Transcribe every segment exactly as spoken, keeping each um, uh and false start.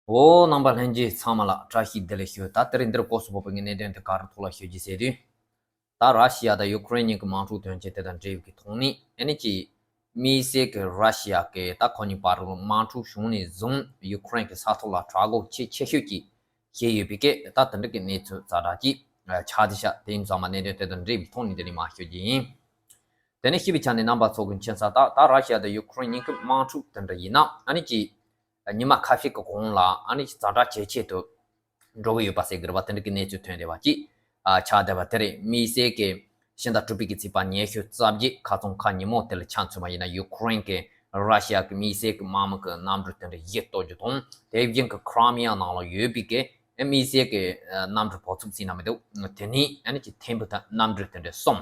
འོ། རྣམ་པ་ལྷན་རྒྱས་ཚང་མ་ལ་བཀྲ་ཤིས་བདེ་ལེགས་ཞུ། ད་དེ་རིང་འདིར་སྐོར་སུ་བབས་པའི་གནད་དོན་དེ་ག་རེ་ཐོག་ལ་ཞུ་རྒྱུ་ཟེར་དུས། ད་ར་ཤི་ཡ་དང་ཡུ་ཀེ་རེན་གཉིས་ཀྱི་དམག་འཁྲུག་དོན་རྐྱེན་དེ་དང་འབྲེལ་བའི་ཐོག་ནས་ཨ་ནི་ཅིག་དམིགས་བསལ་གྱི་ར་ཤི་ཡ་གི་ད་ཁོ་གཉིས་བར་དུ་དམག་འཁྲུག་བྱུང་ནས་བཟུང་ཡུ་ཀེ་རེན་གྱི་ས་ཐོག་ལ་དྲག་རྒོལ་ཆེས་ཆེ་ཤོས་ཀྱི་བྱས་ཡོད་པའི་སྐད། ད་དེ་འདྲ་གི་གནས་ཚུལ་ཛ་དྲག་ཅིག་ཆགས་བསྡད་ཤག་དེ་ཡིན་ཙང་མ་གནད་དོན་དེ་དང་འབྲེལ་བའི་ཐོག་ནས་དེ་ནས་མར་ཞུ་རྒྱུ་ཡིན། དེ་ནས་ཤེས་པའི་ཆ་ནས་རྣམ་པ་ཚོ་གི་མཁྱེན་གསལ་ལྟར་ད་ར་ཤི་ཡ་དང་ཡུ་ཀེ་རེན་གཉིས་ཀྱི་དམག་འཁྲུག་དེ་འདྲ་ཡིན་ན་ཨ་ནི་ཅིག་ཉི་མ་ཁ་ཤས་ཀྱི་གོང་ལ་ཨ་ནི་ཅིག་ཛ་དྲག་ཇེ་ཆེ་དུ་འགྲོ་གི་ཡོད་པ་ཟེར་གི་རེད་པ། དེ་འདྲ་གི་གནས་ཚུལ་ཐོན་བསྡད་པ་ཅིག་ཨ་ཆགས་བསྡད་པ་དེ་རེད། དམིགས་བསལ་གྱི་ཕྱི་ཟླ་དྲུག་པའི་གི་ཚེས་པ་ཉི་ཤུ་རྩ་བརྒྱད་ཁ་སང་ཁ་ཉིན་མོ་དེ་ལ་ཆ་མཚོན་པ་ཡིན་ན་ཡུ་ཀེ་རེན་གྱི་ར་ཤི་ཡ་གི་དམིགས་བསལ་གྱི་དམག་མི་གི་གནམ་གྲུ་དེ་འདྲ་བཞི་གཏོར་རྒྱུ་དང་དེ་བཞིན་གྱི་ཁི་རི་མི་ཡ་ནང་ལ་ཡོད་པའི་གི་དམིགས་བསལ་གྱི་གནམ་གྲུ་འབོར་ཚུགས་ཟིན་ན་མི་འདུག་དེ་ནས་ཨ་ནི་ཅིག་ཐེམ་བུ་དང་གནམ་གྲུ་དེ་འདྲ་གསུམ་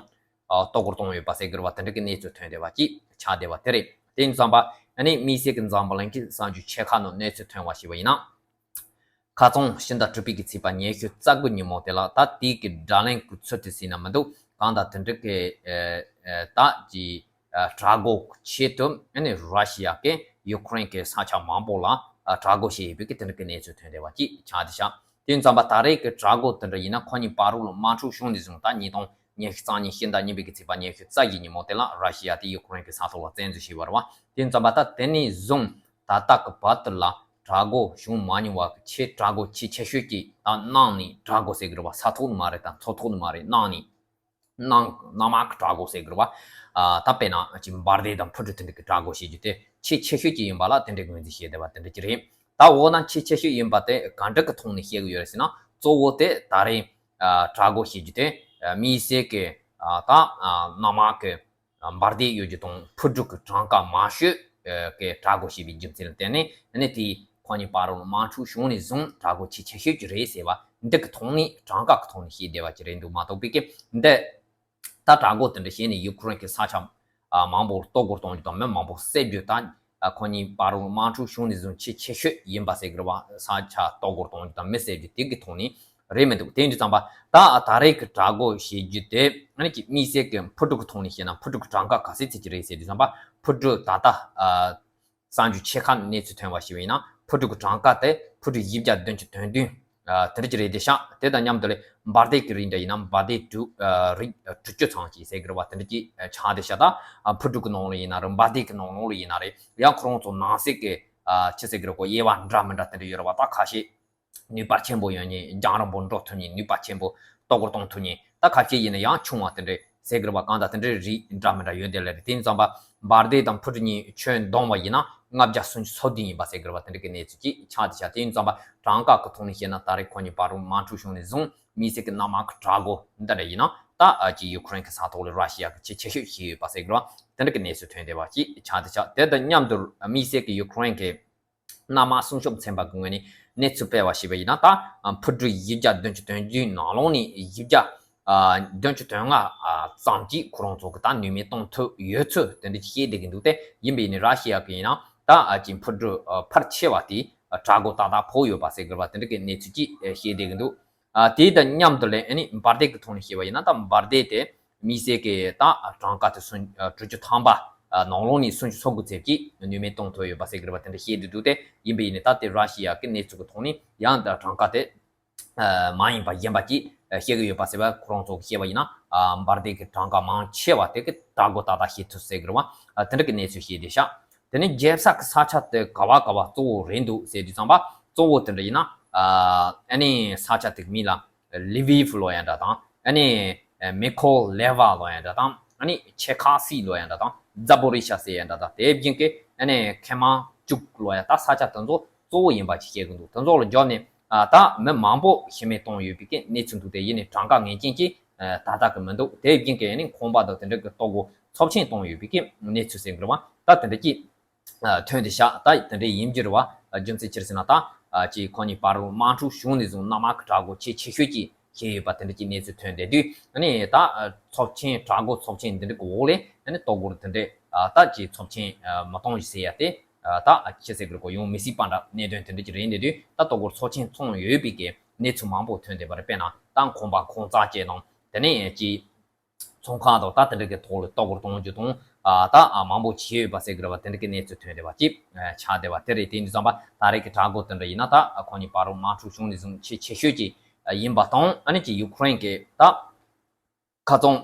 ཨ་གཏོར་རྒོལ་བཏང་ཡོད་པ་ཟེར་གི་རེད་པ། དེ་འདྲ་གི་གནས་ཚུལ་ཐོན་བསྡད་པ་ཅིག་ཆགས་བསྡད་པ་དེ་རེད། དེ་ཡིན་ཙང་པ་ཨ་ནི་དམིགས་བསལ་གྱི་འཛམ་བུ་གླིང་གི་གསར་འགྱུར་ཆེ་ཁག་ནང་གནས་ཚུལ་ཐོན་པ་ཞིག་པ་ཡིན་ན། ཁ་སང་ཕྱི་ཟླ་དྲུག་པའི་གི་ཚེས་པ་ཉི་ཤུ་རྩ་དགུ་ཉིན་མོ་དེ་ལ་ད་དེའི་གི་དགྲ་ལན་གྱི་ཚུལ་དུ་ཟིན་ན་མི་འདུག་གང་ལྟར་དེ་འདྲ་གི་ཨ་ཨ་ད་ཀྱི་ཨ་དྲག་རྒོལ་ཆེད་དུ་ཨ་ནི་ར་ཤི་ཡ་གི་ཡུ་ཀེ་རེན་གྱི་ས་ཆ་མང་པོ་ལ་ཨ་དྲག་རྒོལ་བྱས་ཡོད་པའི་གི་དེ་འདྲ་གི་གནས་ཚུལ་ཐོན་བསྡད་པ་ཅིག་ཆགས་བསྡད་ཤག་དེ་ཡིན་ཙང་པ་ད་རེས་ཀྱི་དྲག་རྒོལ་དེ་འདྲ་ཡིན་ན་ཁོ་གཉིས་བར་དུ་ལ་དམག་འཁྲུག་བྱུང་ནས་བཟུང་ད་ཉིས་སྟོང་ཉི་ཤུ་རྩ་གཉིས་ཕྱི་ཟླ་གཉིས་པའི་གི་ཚེས་པ་ཉི་ཤུ་རྩ་བཞི་ཉིན་མོ་དེ་ལ་ར་ཤི་ཡ་དེ་ཡུ་ཀེ་རེན་གྱི་ས་ཐོག་ལ་བཙན་འཛུལ་བྱས་པ་རེད་པ། དེ་ཡིན་ཙང་པ་ད་དེ་ནས་བཟུང་ད་ལྟ་གི་བར་དུ་ལ་དྲག་རྒོལ་བྱུང་མ་མྱོང་བ་གི་ཆེས་དྲག་རྒོལ་ཆེས་ཆེ་ཤོས་ཀྱི་ད་གནང་ནས་དྲག་རྒོལ་ཟེར་གི་རེད་པ། ས་ཐོག་ནས་མ་རེད། ད་མཚོ་ཐོག་ནས་མ་རེད། གནང་ནས། གནམ་གནམ་དམག་གི་དྲག་རྒོལ་ཟེར་གི་རེད་པ། ཨ་ད་དཔེར་ན་ཅིག་འབར་མདེལ་དང་འཕུར་གྲུ་དེ་འདྲ་གི་དྲག་རྒོལ་བྱེད་རྒྱུ་དེ་ཆེས་ཆེ་ཤོས་ཅིག་ཡིན་པ་ལ་དེ་འདྲའི་ངོས་འཛིན་བྱས་བསྡད་པ་དེ་འདྲ་ཅིག་རེད། ད་འོ་ན་ཆེས་ཆེ་ཤོས་ཡིན་པ་དེ་ག་འདྲ་གི་ཐོག་ནས་བཤད་གི་ཡོད་རེད་ཟེར་ན། གཙོ་བོ་དེ་ད་རེས་ཨ་དྲག་རྒོལ་བྱེད་རྒྱུ་དེ་ཨ་དམིགས་བསལ་གི་ཨ་ད་ཨ་གནམ་དམག་གི་འབར་མདེལ་ཡོད་རྒྱུ་དང་འཕུར་གྲུ་གི་གྲངས་ཀ་མང་ཤོས་ཀྱི་དྲག་རྒོལ་བྱས་པའི་རྒྱུ་མཚན་ལ་བརྟེན་ནས་ཨ་ནི་དེས་ཁོ་གཉིས་བར་དུ་དམག་འཁྲུག་བྱུང་ནས་བཟུང་དྲག་རྒོལ་ཆེས་ཆེ་ཤོས་ཀྱི་རེད་ཟེར་བ་འདི་གི་ཐོག་ནས་གྲངས་ཀ་གི་ཐོག་ནས་བཤད་བསྡད་པ་ཅིག་རེད་འདུག་མ་གཏོགས་པའི་གི་འདི་ད་དྲག་རྒོལ་དེ་འདྲ་བྱས་ནས་ཡུ་ཀེ་རེན་གྱི་ས་ཆ་ཨ་མང་པོར་གཏོར་རྒོལ་གཏོང་རྒྱུ་དང་མི་མང་པོ་བསད་རྒྱུ་དང་། ཨ་ཁོ་གཉིས་བར་དུ་དམག་འཁྲུག་བྱུང་ནས་བཟུང་ཆེས་ཆེ་ཤོས་ཡིན་པ་ཟེར་གི་རེད་པ། ས་ཆ་གཏོར་རྒོལ་གཏོང་རྒྱུ་དང་མི་བསད་རྒྱུ་དེ་གི་ཐོག་ནས་རེད་མི་འདུག་དེ་འདྲ་ཙམ་པ་ད་ཨ་ད་རེས་ཀྱི་དྲག་རྒོལ་བྱེད་རྒྱུ་དེ་ཨ་ནི་ཀྱི་དམིགས་བསལ་གྱི་འཕུར་གྲུ་གི་ཐོག་ནས་བཤད་ན་འཕུར་གྲུ་གི་གྲངས་ཀ་ག་ཚད་ཅིག་རེད་ཟེར་དུས་ཙམ་པ་འཕུར་གྲུ་ད་ལྟ་ཨ་གསར་འགྱུར་ཆེ་ཁག་ནས་གནས་ཚུལ་ཐོན་པ་ཞིག་ཡིན་ན་འཕུར་གྲུ་གི་གྲངས་ཀ་དེ་འཕུར་གྲུ་བཞི་བརྒྱ་བདུན་ཅུ་དོན་བདུན། ཨ་དེ་འདྲ་ཅིག་རེད་བསྡད་ཤག་དེ་དང་མཉམ་དུ་ལས་འབར་མདེལ་གྱི་རིགས་འདྲ་ཡིན་ན་འབར་མདེལ་དྲུག་ཨ་རིགས་དྲུག་ཅུ་ཙམ་ཅིག་ཟེར་གི་རེད་པ། དེ་འདྲ་ཅིག་ཆགས་བསྡད་ཤག་ད་ཨ་འཕུར་གྲུ་གི་ནང་ལ་ཡིན་ན་རེད། འབར་མདེལ་གྱི་ནང་ལོགས་ལ་ཡིན་ན་རེད། ཡང་ཁོ་རང་ཚོ་ནང་གསེས་ཀྱི་ཨ་ཆི་ཟེར་གི་རེད་གོ། དབྱེ་བ་འདྲ་མི་འདྲ་དེ་འདྲ་ཡོད་རེད་པ། ད་ཁ་ཤས་ནུས་པ་ཆེན་པོ་ཡོད་མཁན་རྒྱང་རིང་པོ་འགྲོ་ཐུབ་མཁན་ནུས་པ་ཆེན་པོ་གཏོར་རྒོལ་གཏོང་ཐུབ་མཁན། ད་ཁ་ཤས་ཡིན་ན་ཡང་ཆུང་བ་དེ་འདྲ་ཟེར་གི་རེད་པ། གང་ལྟར་དེ་འདྲའི་རིགས་འདྲ་མི་འདྲ་ཡོད་བསྡད་ལེ་རེད། དེ་ཡིན་ཙང་པ་འབར་མདེལ་དང་འཕུར་གྲུ་གཉིས་ཁྱོན་བསྡོམས་པ་ཡིན་ན་ལྔ་བརྒྱ་སུམ་ཅུ་སོ་བདུན་ཡིན་པ་ཟེར་གི་རེད་པ། དེ་འདྲ་གི་གནས་ཚུལ་ཅིག་ཆགས་བསྡད་ཤག་དེ་ཡིན་ཙང་པ་གྲངས་ཀ་གི་ཐོག་ནས་བཤད་ན་ད་རེས་ཁོ་གཉིས་བར་དུ་དམག་འཁྲུག་བྱུང་ནས་བཟུང་དམིགས་བསལ་གྱི་གནམ་དམག་གི་དྲག་རྒོལ་འདི་འདྲ་ཡིན་ན་ད་ཨ་ཅིག་ཡུ་ཀེ་རེན་གྱི་ས་ཐོག་ལ་ར་ཤི་ཡ་གི་ཆེས་ཆེ་ཤོས་བྱས་ཡོད་པ་ཟེར་གི་རེད་པ། དེ་འདྲ་གི་གནས་ཚུལ་ཐོན་བསྡད་པ་ཅིག་ཆགས་བསྡད་ཤག་དེ་དང་མཉམ་དུ་དམིགས་བསལ་གྱི་ཡུ་ཀེ་རེན་གྱི་གནམ་དམག་སྲུང་སྐྱོབ་ཚན་པ་གི་ངོས་ནས་གནས་ཚུལ་སྤེལ་བ་ཞིག་ཡིན་ན། ད་འཕུར་གྲུ་བཞི་བརྒྱ་བདུན་ཅུ་དོན་བདུན་ནང་ལོགས་ནས་བཞི་བརྒྱ་བདུན་ཅུ་དོན་ལྔ་ཙམ་གྱིས་ཁོ་རང་ཚོ་གི་ད་ནུས་མེད་གཏོང་ཐུབ་ཡོད་ཚུལ་དེ་འདྲ་བཤད་བསྡད་ཀྱི་འདུག་དེ་ཡིན་པ་ཡིན་ནའི་ར་ཤི་ཡ་གི་ཡིན་ན་ད་ཅིག་འཕུར་གྲུ་ཕལ་ཆེ་བ་དེ་དྲག་རྒོལ་ཏག་ཏག་ཕོག་ཡོད་པ་ཟེར་གི་རེད་པ། དེ་འདྲ་གི་གནས་ཚུལ་ཅིག་བཤད་བསྡད་ཀྱི་འདུག་ཨ་དེ་དང་མཉམ་དུ་ལས་ཨ་ནི་འབར་མདེལ་གྱི་ཐོག་ནས་བཤད་པ་ཡིན་ན་ད་འབར་མདེལ་དེ་དམིགས་བསལ་གྱི་ད་གྲངས་ཀ་དེ་སུམ་དྲུག་ཅུ་ཐམ་པ་ནང་ལོགས་ནས་སུམ་ཅུ་སོ་དགུ་ཙམ་ཅིག་ནུས་མེད་གཏོང་ཐུབ་ཡོད་པ་ཟེར་གི་རེད་པ། དེ་འདྲ་བཤད་དེ་འདུག་དེ་ཡིན་པ་ཡིན་ནའི་ད་དེ་ར་ཤི་ཡ་གི་གནས་ཚུལ་གྱི་ཐོག་ནས་ཡང་ད་གྲངས་ཀ་དེ་མ་ཡིན་པ་གཞན་པ་ཅིག་བཤད་གི་ཡོད་པ་ཟེར་བ་ཁོ་རང་ཚོ་གི་བཤད་པ་ཡིན་ན་འབར་མདེལ་གྱི་གྲངས་ཀ་མང་ཆེ་བ་དེ་གི་དྲག་རྒོལ་ཏག་ཏག་བྱེད་ཐུབ་ཟེར་གི་རེད་པ། དེ་འདྲ་གི་གནས་ཚུལ་བཤད་བསྡད་ཤག་དེ་ནས་རྒྱལ་ས་གི་ས་ཆ་དེ་ག་བ་ག་བ་གཙོ་བོ་རེད་འདུག་ཟེར་དུས་ཙམ་པ་གཙོ་བོ་དེ་འདྲ་ཡིན་ན་ཨ་ནི་ས་ཆ་དེ་གི་མིང་ལ་ལི་བི་ཕུ་ལབ་ཡ་འདྲ་དང་ཨ་ནི་མེ་ཁོ་ལེ་ཝ་ལབ་ཡ་འདྲ་དང་ཨ་ནི་ཆེ་ཁ་སི་ལབ་ཡ་འདྲ་དང་ཛ་པོ་རི་ཤ་ཟེར་ཡ་འདྲ་དང་དེ་བཞིན་གི་ཨ་ནི་ཁེ་མ་ཅུག་ལབ་ཡ་ད་ས་ཆ་དེ་ཚོ་གཙོ་བོ་ཡིན་པ་ཅིག་བཤད་གི་འདུག་དེ་ཚོ་ལ་འཇོག་ནས་ཨ་ད་མི་མང་པོ་ཤི་རྨས་བཏང་ཡོད་པའི་གི་གནས་ཚུལ་འདུག་དེ་ཡིན་ནའི་གྲངས་ཀ་ངེས་ཅན་ཅིག་ད་ལྟ་གི་མི་འདུག་དེ་བཞིན་གི་ཨ་ནི་ཁང་པ་དང་དེ་འདྲ་གི་གཏོར་རྒོལ་ཚབས་ཆེན་བཏང་ཡོད་པའི་གི་གནས་ཚུལ་ཟེར་གི་རེད་པ། ད་དེ་འདྲ་ཅིག་ཐོན་ཏེ་བཞག་ད་དེ་འདྲའི་ཡིན་རྒྱུ་རེད་པ། རྒྱུ་མཚན་ཅི་རེད་ཟེར་ན་ད་ཅིག་ཁོ་གཉིས་བར་དུ་དམག་འཁྲུག་བྱུང་ནས་བཟུང་གནམ་དམག་གི་དྲག་རྒོལ་ཆེས་ཆེ་ཤོས་ཅིག་བྱས་ཡོད་པ་དེ་འདྲ་ཅིག་གནས་ཚུལ་ཐོན་བསྡད་དུས་ཨ་ནི་ད་ཚབས་ཆེན་དྲག་རྒོལ་ཚབས་ཆེན་འདི་འདྲ་གི་འོག་ལས་ཨ་ནི་གཏོར་རྒོལ་དེ་འདྲ་ད་ཅིག་ཚབས་ཆེན་མ་གཏོང་ཟེར་ཡ་དེ་ད་ཅི་ཟེར་གི་རེད་གོ། ཡོང་མི་སྲིད་པ་འདྲ་གནད་དོན་དེ་འདྲ་ཅིག་རེད་འདི་དུས་ད་གཏོར་རྒོལ་ཚབས་ཆེན་བཏང་ཡོད་པའི་གི་གནས་ཚུལ་མང་པོ་ཐོན་བསྡད་པ་རེད། དཔེར་ན་ད་ཁང་པ་ཁང་བཟང་བཅས་དང་དེ་ནས་ཅིག་ཚོང་ཁང་དང་ད་དེ་འདྲ་གི་ཐོག་ལ་གཏོར་རྒོལ་གཏོང་རྒྱུ་དང་ ཨ་ད་ཨ་མང་པོ་བྱས་ཡོད་པ་ཟེར་གི་རེད་བ། དེ་འདྲ་གི་གནས་ཚུལ་ཐོན་བསྡད་པ་ཅིག་ཨ་ཆགས་བསྡད་པ་དེ་རེད། དེ་ཡིན་དུས་ཙམ་པ་ད་རེས་ཀྱི་དྲག་རྒོལ་དེ་འདྲ་ཡིན་ན་ད་ཨ་ཁོང་གཉིས་བར་དུ་དམག་འཁྲུག་བྱུང་ནས་བཟུང་ཆེས་ཆེ་ཤོས་ཀྱི་ཨ་ཡིན་པ་དང་། ཨ་ནི་ཅིག་ཡུ་ཁུ་རེན་གྱི་ད་ཁ་ཚོང་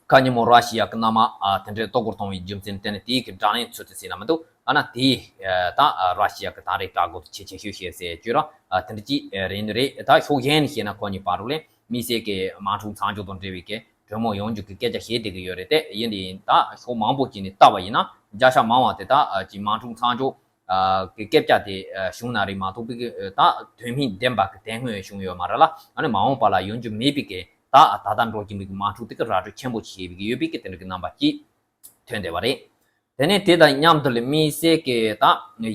ཁ་ཉིན་མོ་ར་ཤི་ཡ་གི་མནའ་མ་ཨ་དེ་འདྲའི་གཏོར་རྒོལ་གཏོང་བའི་རྒྱུ་མཚན་དེ་ནི་དེའི་གི་དྲག་ལན་ཚུལ་དུ་ཟིན་ན་མི་འདུག་ཨ་ན་དེའི་ཨ་ད་ཨ་ར་ཤི་ཡ་གི་ད་རེས་དྲག་རྒོལ་ཆེས་ཆེ་ཤོས་བྱས་ཟེར་བརྗོད་ར། ཨ་དེ་འདྲ་ཅིག་ཨ་རེད་འདུག་རེད། ད་ཕྱོགས་གཞན་ནས་བཤད་ན་ཁོ་གཉིས་བར་དུ་ལས་དམིགས་བསལ་གྱི་དམག་འཁྲུག་མཚམས་འཇོག་དང་འབྲེལ་བའི་གི་གྲོས་མོལ་ཡོང་རྒྱུ་གི་སྐད་ཆ་བཤད་བསྡད་ཀྱི་ཡོད་རེད། དེ་ཡིན་དུས་ཡིན་ད་ཕྱོགས་མང་པོ་ཅིག་ནས་བལྟས་པ་ཡིན་ན་བརྒྱ་ཆ་མང་བ་དེ་ད་ཨ་ཅིག་དམག་འཁྲུག་མཚམས་འཇོག་ཨ་གི་སྐད་ཆ་དེ་ཨ་བྱུང་ན་རེད་མ་གཏོགས་པའི་གི་ཨ་ད་དོན་སྨིན་ལྡན་པ་གི་དེ་སྔོན་བྱུང་ཡོད་མ་རེད་ལ། ཨ་ནི་མ་འོངས་པ་ལ་ཡོང་རྒྱུ་མེད་པའི་གི་ད་ད་ལྟ་འགྲོ་གི་མི་གི་དམག་འཁྲུག་དེ་གི་ར་སྤྲོད་ཆེན་པོ་བྱེད་པའི་གི་ཡོད་པའི་གི་དེ་འདྲ་གི་རྣམ་པ་ཅིག་ཐོན་བསྡད་པ་རེད། དེ་ནས་དེ་དང་མཉམ་དུ་ལ་དམིགས་བསལ་གི་ད་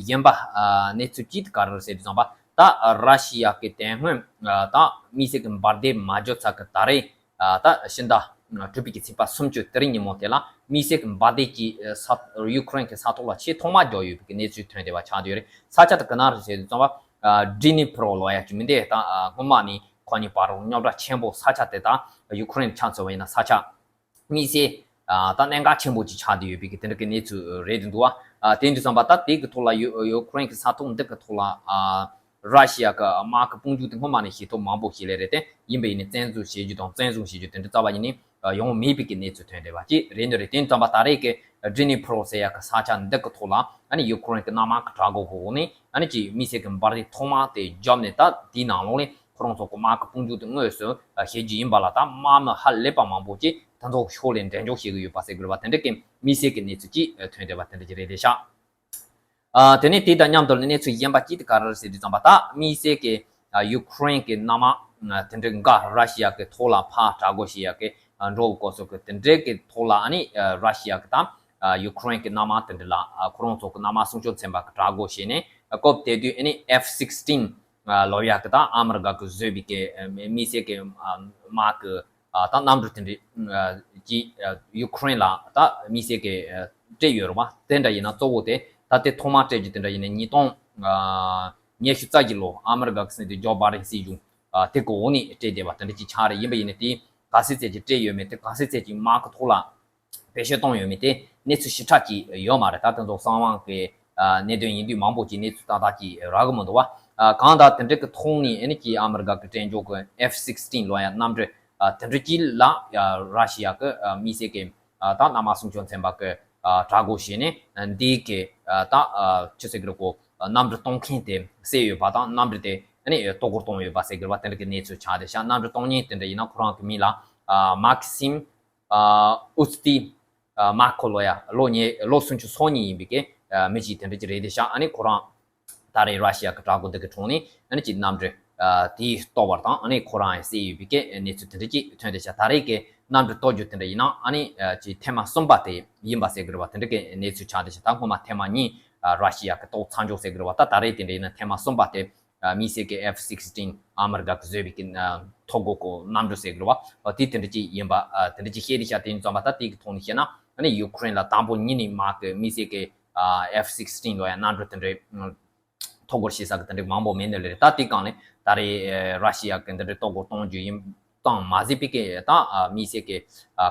གཞན་པ་ཨ་གནས་ཚུལ་ཅིག་ག་རེ་རེད་ཟེར་དུས་ཙམ་པ་ད་ར་ཤི་ཡ་གི་དེ་སྔོན་ཨ་ད་དམིགས་བསལ་གི་འབར་མདེལ་མ་འཇོག་ཚར་གི་ད་རེས་ཨ་ད་ཕྱི་ཟླ་དྲུག་པའི་གི་ཚེས་པ་སུམ་ཅུ་དེ་རིང་ཉིན་མོ་དེ་ལ་དམིགས་བསལ་གྱི་འབར་མདེལ་གྱིས་ས་ཡུ་ཁུ་རེན་གྱི་ས་ཐོག་ལ་ཆེས་ཐོག་མ་འཇོག་ཡོད་པའི་གནས་ཚུལ་ཐོན་བསྡད་པ་ཆགས་བསྡད་ཡོད་རེད། ས་ཆ་དེ་ག་ན་རེད་ཟེར་དུས་ཙམ་པ་ཌི་ནི་ཕྲོ་ལབ་ཡ་ཅིག་མི་འདུག་ད་སྔོན་མ་ནས་ཁོ་གཉིས་བར་དུ་རྙོག་དྲ་ཆེན་པོ། ས་ཆ་དེ་ད་ཡུ་ཁུ་རེན་ཆ་མཚོན་པ་ཡིན་ན་ས་ཆ་དམིགས་བསལ་ད་གནད་འགག་ཆེན་པོ་ཅིག་ཆགས་བསྡད་ཡོད་པའི་གི་དེ་འདྲ་གི་གནས་ཚུལ་རེད་འདུག་བ། དེ་འདྲ་ཙམ་པ་ད་དེ་གི་ཐོག་ལ་ཡུ་ཡུ་ཁུ་རེན་གྱི་ས་ཐོག་འདི་གི་ཐོག་ལ་ར་ཤི་ཡ་གི་དམག་གི་དཔུང་འཇུག་དེ་སྔོན་མ་ནས་ཤེས་རྟོགས་མང་པོ་ཞིག་ལས་རེད། དེ་ཡིན་པ་ཡིན་ནའི་བཙན་འཛུལ་བྱེད་རྒྱུ་དང་བཙན་བཟུང་བྱེད་རྒྱུ་དེ་འདྲ་རྩ་བ་ཉིད་ནས་ཡོང་མེད་པའི་གི་གནས་ཚུལ་ཐོན་བསྡད་པ་ཅིག་རེད་འདུག་རེད། དེ་ཙམ་པ་ད་རེས་ཀྱི་ཌི་ནི་ཕྲོ་ཟེར་ཡ་གི་ས་ཆ་འདི་གི་ཐོག་ལ་ཨ་ནི་ཡུ་ཁུ་རེན་གྱི་གནམ་དམག་གི་དྲག་རྒོལ་གི་འོག་ནས་ཨ་ནི་ཅིག་དམིགས་བསལ་གྱི་འབར་མདེལ་ཐོག་མ་དེ་བརྒྱབ་ནས་ད་དེའི་ནང་ལོགས་ནས་ཁོ་རང་ཚོ་གི་དམག་གི་དཔུང་འཇུག་དེ་དངོས་སུ་བྱེད་རྒྱུ་ཡིན་པ་ལ་ད་དམག་མི་ཧ་ལས་པ་མང་པོ་ཅིག་ད་ཚོ་ཕྱོགས་ལས་འགྲེམས་འཇོག་བྱེད་ཀྱི་ཡོད་པ་ཟེར་དགོས་རེད་བ། དེ་འདྲ་གི་དམིགས་བསལ་གྱི་གནས་ཚུལ་ཅིག་ཐོན་བསྡད་པ་དེ་འདྲ་ཅིག་རེད་དེ་ཤག་ཨ་དེ་ནས་དེ་དང་མཉམ་དུ་གནས་ཚུལ་གཞན་པ་གཅིག་དེ་ག་རེ་རེད་ཟེར་དུས་ཙམ་པ་ད་དམིགས་བསལ་གྱི་ཡུ་ཁུ་རེན་གྱི་གནམ་དམག་དེ་འདྲའི་འགའ་ར་ཤི་ཡ་གི་ཐོག་ལ་ཕར་དྲག་རྒོལ་བྱེད་ཡ་གི་འགྲོ་བའི་སྐབས་སུ་གི་དེ་འདྲའི་གི་ཐོག་ལ་ཨ་ནི་ར་ཤི་ཡ་གི་ད་ཡུ་ཁུ་རེན་གྱི་གནམ་དམག་དེ་འདྲ་ལ་ཁོ་རང་ཚོ་གི་གནམ་དམག་སྲུང་སྐྱོབ་ཚན་པ་གི་དྲག་རྒོལ་བྱས་ནས་སྐབས་དེ་དུས་ཨ་ནི་ཨེཕ་སིགས་ཊིན་ལབ་ཡ་གི་ད་ཨ་མི་རི་ཀ་གི་བཟོས་པའི་གི་དམིགས་བསལ་གྱི་དམག་གི་ད་གནམ་གྲུ་དེ་འདྲ་ཅིག་ཡུ་ཁུ་རེན་ལ་ད་དམིགས་བསལ་གྱི་སྤྲད་ཡོད་རེད་བ། དེ་འདྲ་ཡིན་ན་གཙོ་བོ་དེ་ད་དེ་ཐོག་མར་སྤྲད་རྒྱུ་དེ་འདྲ་ཡིན་ན་ཉིས་སྟོང་ཉི་ཤུ་རྩ་གཅིག་ལོ་ཨ་མི་རི་ཀ་གི་སྲིད་འཛིན་ཇོ་བྷའི་ཌེན་སྲིད་གཞུང་དེ་གི་འོག་ནས་སྤྲད་བསྡད་པ་དེ་འདྲ་ཅིག་ཆགས་རེད། ཡིན་པ་ཡིན་ན་དེ་ག་ཚད་ཚད་ཅིག་སྤྲད་ཡོད་མེད་དེ་ག་ཚད་ཚད་ཅིག་དམག་གི་ཐོག་ལ་བེད་སྤྱོད་བཏང་ཡོད་མེད་དེ་གནས་ཚུལ་ཞིབ་ཕྲ་ཅིག་ཡོད་མ་རེད། ད་དེ་ཚོ་གསང་བའི་གནད་དོན་ཡིན་དུས་མང་པོ་ཅིག་གནས་ཚུལ་ཏག་ཏག་ཅིག་རག་གི་མི་འདུག་བ། གང་ལྟར་དེ་འདྲ་གི་ཐོག་ནས་ཨ་ནི་ཅིག་ཨ་མི་རི་ཀ་གི་སྤྲད་འཇོག་གི་ཨེཕ་སིགས་ཊིན་ལབ་ཡ་གནམ་གྲུ་དེ་འདྲ་ཅིག་ལ་ར་ཤི་ཡ་གི་དམིགས་བསལ་གྱི་ད་གནམ་དམག་སྲུང་སྐྱོབ་ཚན་པ་གི་དྲག་རྒོལ་བྱས་ནས་འདི་གི་ད་ཆི་ཟེར་གི་རེད་གོ་གནམ་གྲུ་གཏོང་མཁན་དེ་བསད་ཡོད་པ་དང་གནམ་གྲུ་དེ་ཨ་ནི་གཏོར་རྒོལ་གཏོང་ཡོད་པ་ཟེར་གི་རེད་བ། དེ་འདྲ་གི་གནས་ཚུལ་ཆགས་བསྡད་ཤག་གནམ་གྲུ་གཏོང་མཁན་དེ་འདྲ་ཡིན་ན་ཁོ་རང་གི་མིང་ལ་མག་སིམ་ཨ་ཨུ་སི་ཏི་ཨ་མར་ཁོ་ལབ་ཡ་ལོ་ཉེ་ལོ་སུམ་ཅུ་སོ་གཉིས་ཡིན་པའི་གི་ཨ་མི་ཅིག་དེ་འདྲ་ཅིག་རེད་དེ་ཤག་ཨ་ནི་ཁོ་རང་ད་རེས་ར་ཤི་ཡ་གི་དྲག་རྒོལ་འདི་གི་དྲུང་ནས་ཨ་ནི་ཅིག་གནམ་གྲུ་ཨ་དེའི་གཏོར་བ་དང་ཨ་ནི་ཁོ་རང་ཡང་བསད་ཡོད་པའི་གི་གནས་ཚུལ་དེ་འདྲ་ཅིག་ཐོན་བསྡད་ཤག་ད་རེས་ཀྱི་གནམ་གྲུ་གཏོར་རྒྱུ་དེ་འདྲ་ཡིན་ན་ཨ་ནི་ཨ་ཅིག་ཐེངས་མ་གསུམ་པ་དེ་ཡིན་པ་ཟེར་གི་རེད་བ། དེ་འདྲ་གི་གནས་ཚུལ་ཆགས་བསྡད་ཤག་ད་སྔོན་མ་ཐེངས་མ་གཉིས་ཨ་ར་ཤི་ཡ་གི་གཏོར་ཚར་འཇོག་ཟེར་གི་རེད་བ། ད་ད་རེས་དེ་འདྲ་ཡིན་ན་ཐེངས་མ་གསུམ་པ་དེ། དམིགས་བསལ་གྱི་ཨེཕ་སིགས་ཊིན་ཨ་མི་རི་ཀ་གིས་བཟོས་པའི་གི་ཐོ་འགོད་གོ་གནམ་གྲུ་ཟེར་གི་རེད་བ། དེ་དེ་འདྲ་ཅིག་ཡིན་པ་དེ་འདྲ་ཅིག་བཤད་དེ་ཤག་དེ་ཡིན་ཙམ་པ་ད་དེ་གི་ཐོག་ནས་བཤད་ན་ཨ་ནི་ཡུ་ཁུ་རེན་ལ་དང་པོ་ཉིད་ནས་མར་གི་དམིགས་བསལ་གྱི་ཨེཕ་སིགས་ཊིན་ལབ་ཡ་གནམ་གྲུ་དེ་འདྲའི་ཐོ་འགོད་བྱེད་ས་གི་དེ་འདྲ་མང་པོ་མེད་ནི་ལས་རེད། ད་དེ་གང་ལས་ད་རེས་ར་ཤི་ཡ་གི་འདི་འདྲའི་ཐོ་འགོད་གཏོང་རྒྱུ་ཡིན་སྟངས་མ་གཟིགས་པའི་གི་ད་དམིགས་བསལ་གྱི་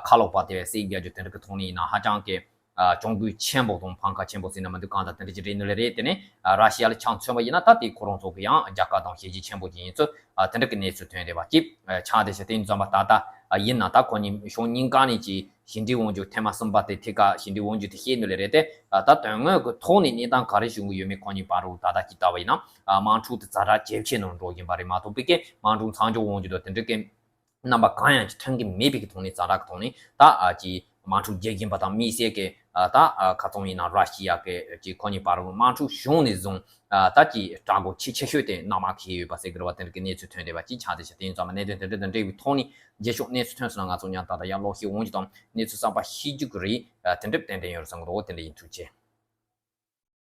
ཁ་ལོག་པ་དེ་བས་སྲིད་རྒྱ་རྒྱུ་དེ་འདྲ་གི་ཐོག་ནས་ཡིན་ན་ཧ་ཅང་གི་ཨ་གྱོང་གུད་ཆེན་པོ་དང་ཕམ་ཁ་ཆེན་པོ་ཟེར་ན་མི་འདུག་གང་ལྟར་དེ་འདྲ་ཅིག་རེད་ནི་ལས་རེད། དེ་ནས་ཨ་ར་ཤི་ཡ་ལ་ཆ་མཚོན་པ་ཡིན་ན་ད་དེ་ཁོ་རང་ཚོ་གི་ཡང་རྒྱལ་ཁ་དང་བྱས་རྗེས་ཆེན་པོ་ཅིག་ཡིན་ཚུལ་ཨ་དེ་འདྲ་གི་གནས་ཚུལ་ཐོན་བསྡད་པ་ཅིག་ཨ་ཆགས་བསྡད་ཤག་དེ་ཡིན་ཙམ་པ་ད་ལྟ་ཨ་ཡིན་ན་ད་ཁོ་གཉིས་ཕྱོགས་གཉིས་ཀ་ནས་ཅིག་ཞི་འགྲིག་འོང་རྒྱུ་ཐེངས་མ་གསུམ་པ་དེ་ཐད་ཀར་ཞི་འགྲིག་འོང་རྒྱུ་དེ་བཤད་ནི་ལས་རེད་དེ། ཨ་ད་དོན་དངོས་ཀྱི་ཐོག་ནས་གནས་སྟངས་ག་རེ་བྱུང་གི་ཡོད་མེད་ཁོ་གཉིས་བར་དུ་ད་ལྟ་ཅིག་ལྟ་བ་ཡིན་ན་ཨ་དམག་འཁྲུག་དེ་ཛ་དྲག་ཇེ་ཆེ་ནང་འགྲོ་བཞིན་པ་རེད་མ་གཏོགས་པའི་གི་དམག་འཁྲུག་མཚམས་འཇོག་འོང་རྒྱུ་དང་དེ་འདྲ་གི་རྣམ་པ་གང་ཡང་ཅིག་ཐོན་གྱི་མེད་པའི་གི་ཐོག་ནས་ཛ་དྲག་གི་ཐོག་ནས་ད་ཨ་ཅིག་དམག་འཁྲུག་རྒྱས་བཞིན་པ་དང་དམིགས་བསལ་གྱི་ཨ་ད་ཨ་ཁ་ཚོང་ཡིན་ན་ར་ཤི་ཡ་གི་ཅིག་ཁོ་གཉིས་བར་དུ་དམག་འཁྲུག་བྱུང་ནས་བཟུང་ཨ་ད་ཅིག་དྲག་རྒོལ་ཆེས་ཆེ་ཤོས་དེ་གནམ་དམག་གིས་བྱས་ཡོད་པ་ཟེར་གི་རེད་བ། དེ་འདྲ་གི་གནས་ཚུལ་ཐོན་བསྡད་པ་ཅིག་ཆགས་བསྡད་ཤག་དེ་ཡིན་ཙང་མ་གནད་དོན་དེ་འདྲ་དང་འབྲེལ་བའི་ཐོག་ནས་རྗེས་ཕྱོགས་གནས་ཚུལ་ཐོན་སོང་ན་ང་ཚོ་མཉམ་དུ་ད་ལྟ་ཡར་ཀློག་ཤེས་འོང་རྒྱུ་དང་གནས་ཚུལ་གསར་པ་ཤེས་རྒྱུ་གི་རེད། ཨ་དེ་འདྲ་ཏན་ཏན་ཡོད་རེད་བསམ་གི་འདུག་དེ་འདྲ་ཡིན། ཐུགས་རྗེ་ཆེ།